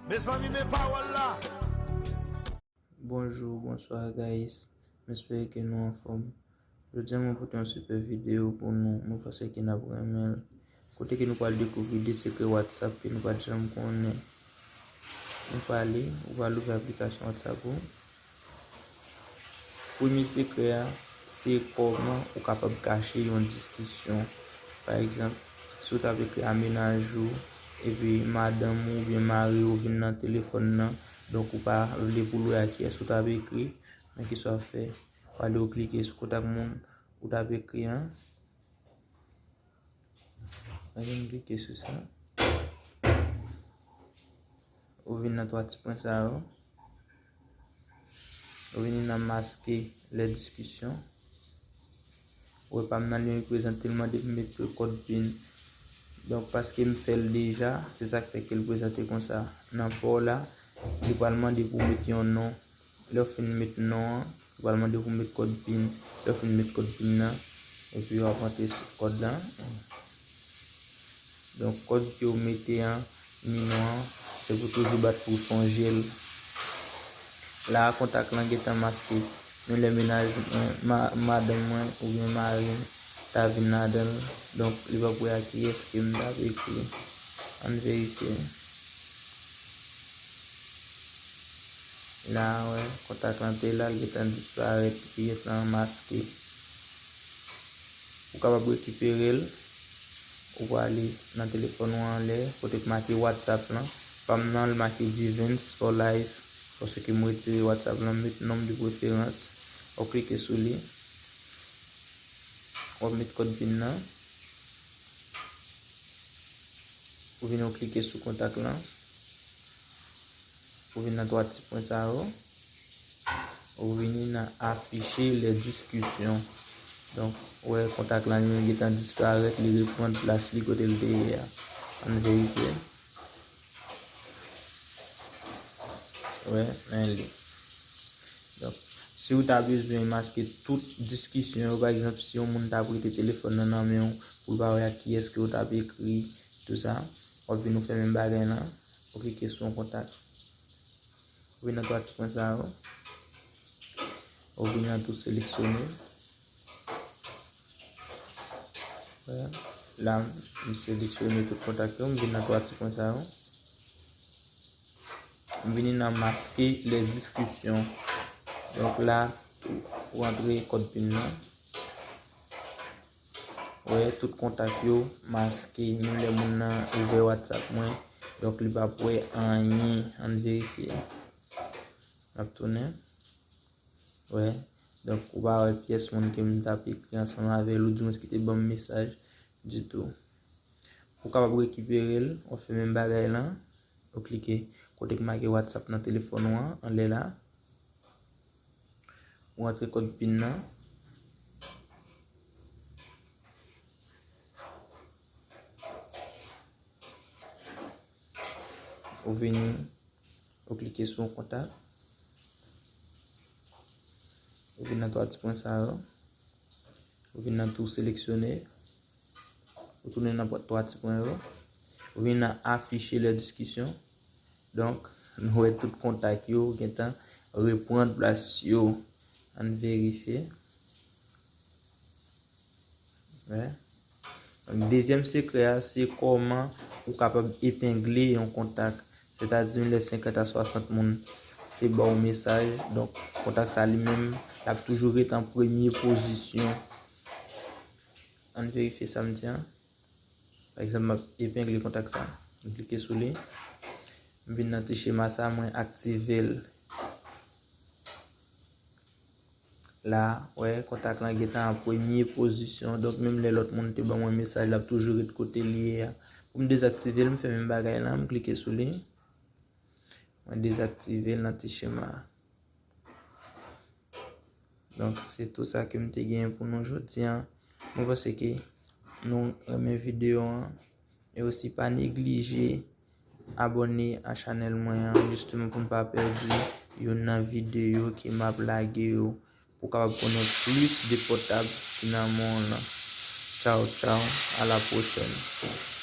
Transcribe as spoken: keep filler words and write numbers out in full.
Mezanmi, men pawòl la. Bonjou, bonswa guys. M espere ke nou anfòm. Jodi a mwen pote yon sipè videyo pou nou. Mwen panse ke n ap renmen l. Kote ke nou pral dekouvri de sekrè WhatsApp ke nou pa t janm konnen. Nou pale, ou pral ouvri aplikasyon WhatsApp ou. Premye sekrè a, se kòman ou kapab kache yon diskisyon. Pa egzanp, si w t ap ekri a mennaj ou, epi madanm ou oubyen mari ou vin nan telefòn nan, donk ou pa vle pou l wè a kiyès ou t ap ekri, men kisa w ap fè? Ou ale ou klike sou kontak moun ou t ap ekri an. Ann klike sou sa. Ou vin nan twa ti pwen sa yo. Ou vini nan maske lè diskisyon. Ou wè pa m nan li prezante l mande m met kòd pin. Donk paske m fè l deja, se sa k fè ke l prezante konsa. Nan pa w la, li pral mande pou w met yon non. Lè w fin met non an, li pral mande pou w met kòd pin. Lè w fin met kòd pin nan, epi w ap rantre sou kòd lan. Donk kòd ke w mete an, nimewo an, se pou toujou bat pou w sonje l. La a kontak lan gentan maske. Men lè mennaj mwen, ma, madanm mwen oubyen mari m ta vin ladan l, donk li p ap wè a kiyès ke m t ap ekri. Ann verifye. La a, wè, kontak lan te la, l gentan disparèt, li gentan maske. Ou kapab rekipere l, ou prale nan telefòn ou anlè, kote k make WhatsApp lan. Pa m nan, l make Divens for Life, paske m retire WhatsApp lan, m met non m de preferans. Ou klike sou li. W ap met kòd pin nan. Ou vini ou klike sou kontak lan. Ou vin nan twa ti pwen sa yo. Ou vini nan afficher les discussions. Donk, ou wè kontak lan li menm gentan disparèt, li reprann plas li kote l te ye a. Ann verifye. Wè, men li. Donk, si w ta bezwen maske tout diskisyon yo, pa egzanp, si yon moun ta prete telefòn nan nan men w pou l pa wè ak kiyès ke w t ap ekri, tou sa, w ap vin ou fè menm bagay lan, ou klike sou yon kontak. Ou vin nan twa ti pwen sa yo. Ou vin nan tou seleksyone. Wè, la, m seleksyone tout kontak yo, m vin nan twa ti pwen sa yo. M vini nan maske les discussions. Donk la, ou rantre kòd pin nan. Wè, tout kontak yo maske. Menm lè moun nan ouvè WhatsApp mwen, donk li p ap wè anyen. Ann verifye. N ap tounen. Wè, donk ou pa wè pyès moun ke m t ap ekri ansanm avè l, oudimwens ki te ban m mesaj ditou. Ou kapab rekipere l, w ap fè menm bagay lan, ou klike kote k make WhatsApp nan telefòn ou an, anlè la. Ou antre kòd pin nan. Ou vini, ou klike sou yon kontak. Ou vin nan twa ti pwen sa yo. Ou vin nan tou seleksyone. Ou tounen nan twa ti pwen yo. Ou vin nan afficher les discussions. Donk, nou wè tout kontak yo gentan reprann plas yo. Ann verifye. Wè. Donk, dezyèm sekrè a, se kòman ou kapab epengle yon kontak. Sètadi, lè senkant a swasant moun te ba w mesaj, donk, kontak sa li menm, l ap toujou ret an premye pozisyon. Ann verifye sa m di an. Pa egzanp, m ap epengle kontak sa. M klike sou li. M vin nan ti chema sa, mwen aktive l. La, wè, kontak lan gentan an premye pozisyon. Donk, menm lè lòt moun te ban mwen mesaj, l ap toujou ret kote l ye a. Pou m dezaktive l, m fè menm bagay lan, m klike sou li. Mwen dezaktive l nan ti chema a. Donk, se tou sa ke m te genyen pou nou jodi a. Mwen panse ke nou renmen videyo an. E osi, pa neglije abòne a chanèl mwen an, jisteman pou n pa pèdi youn nan videyo ke m ap lage yo, pou w kapab konnen plis de pòtab ki nan men w lan. Tchaw, tchaw, a la pwochèn.